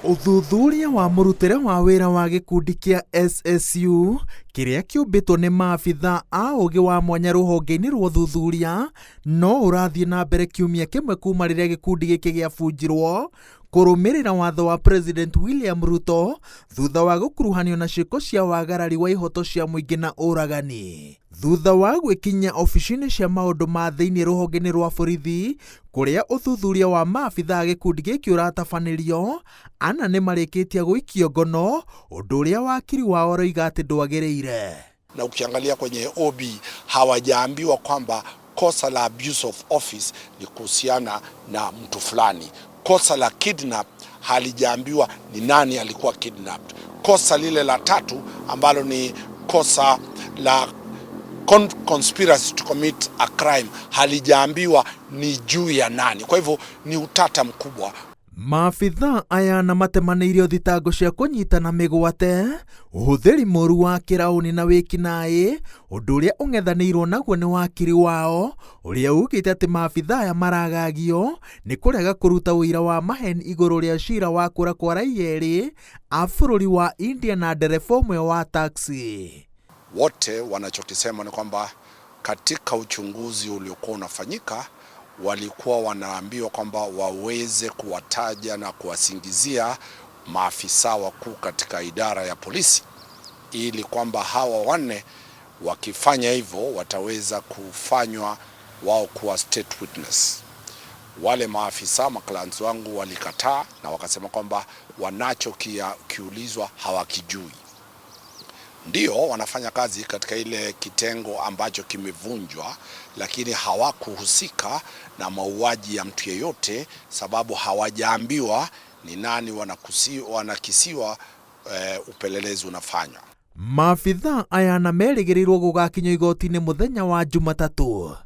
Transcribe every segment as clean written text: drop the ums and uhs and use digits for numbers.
Ũthuthuria wa mũrutĩre wa wĩra wa gĩkundi kĩa SSU kĩrĩa kĩũmbĩtwo nĩ maabitha a ũgĩ wa mwanya rũhonge-inĩ rwa ũthuthuria no ũrathiĩ na mbere kiumia kĩmwe kuma rĩrĩa gĩkundi gĩkĩ gĩabunjirwo kũrũmĩrĩra watho wa President William Ruto thutha wa gũkuruhanio na ciĩko cia wagarari wa ihoto cia mũingĩ na ũragani. Thutha wa gwĩkinyia obici-inĩ cia maũndũ ma thĩinĩ rũhonge-inĩ rwa borithi kũrĩa ũthuthuria wa maabitha a gĩkundi gĩkĩ ũratabanĩrio, ana nĩ marĩkĩtie gũikio ngono, ũndũ ũrĩa wakiri wao aroiga atĩ ndwagĩrĩire. Na ukiangalia kwenye OB hawajaambiwa kwamba kosa la abuse of office ni kuhusiana na mtu fulani. Kosa la kidnap halijaambiwa ni nani alikuwa kidnapped. Kosa lile la tatu ambalo ni kosa la conspiracy to commit a crime halijaambiwa ni juu ya nani. Kwa hivyo ni utata mkubwa. Maabitha aya na matemanĩirio thitango cia kũnyitana mĩgwate, ũhũthĩri mũru wa kĩraũni na wĩkinaĩ, ũndũ ũrĩa ũng'ethanĩirwo naguo nĩ wakiri wao, ũrĩa ugĩte atĩ maabitha aya maragagio nĩ kũrega kũruta ũira wa maheni igũrũ rĩa cira wa kũra kwa raia erĩ a bũrũri wa India na ndereba ũmwe wa taxi. Wote wanachokisema ni kwamba katika uchunguzi uliokuwa unafanyika walikuwa wanaambiwa kwamba waweze kuwataja na kuwasingizia maafisa wakuu katika idara ya polisi, ili kwamba hawa wanne wakifanya hivyo wataweza kufanywa wao kuwa state witness. Wale maafisa maclients wangu walikataa na wakasema kwamba wanachokiulizwa hawakijui. Ndio wanafanya kazi katika ile kitengo ambacho kimevunjwa, lakini hawakuhusika na mauaji ya mtu yeyote, sababu hawajaambiwa ni nani wanakisiwa upelelezi unafanywa. Maabitha aya na merĩgĩrĩirwo gũgakinyio igoti-inĩ mũthenya wa Jumatatũ.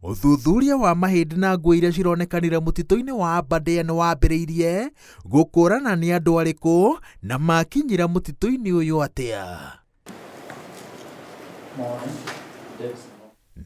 Ũthuthuria wa mahĩndĩ na nguo iria cironekanire mũtitũ-inĩ wa Aberdare nĩ wambĩrĩirie gũkũrana nĩ andũ arĩkũ na makinyire mũtitũ-inĩ ũyũ atĩa.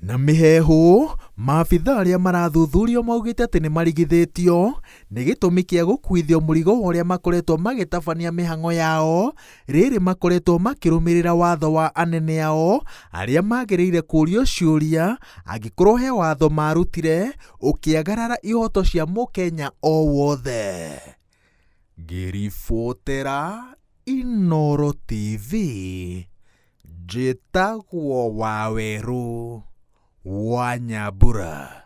Na mĩheehũ, maabitha arĩa marathuthurio maugĩte atĩ nĩ marigithĩtio nĩ gĩtũmi kĩa gũkuithio mũrigo wa ũrĩa makoretwo magĩtabania mĩhang'o yao rĩrĩ makoretwo makĩrũmĩrĩra watho wa anene ao arĩa magĩrĩire kũũrio ciũria angĩkorwo he watho marutire ũkĩagarara ihoto cia mũkenya o wothe. Ngĩribotera Inooro TV, njĩtagwo Wawerũ wa Nyambura.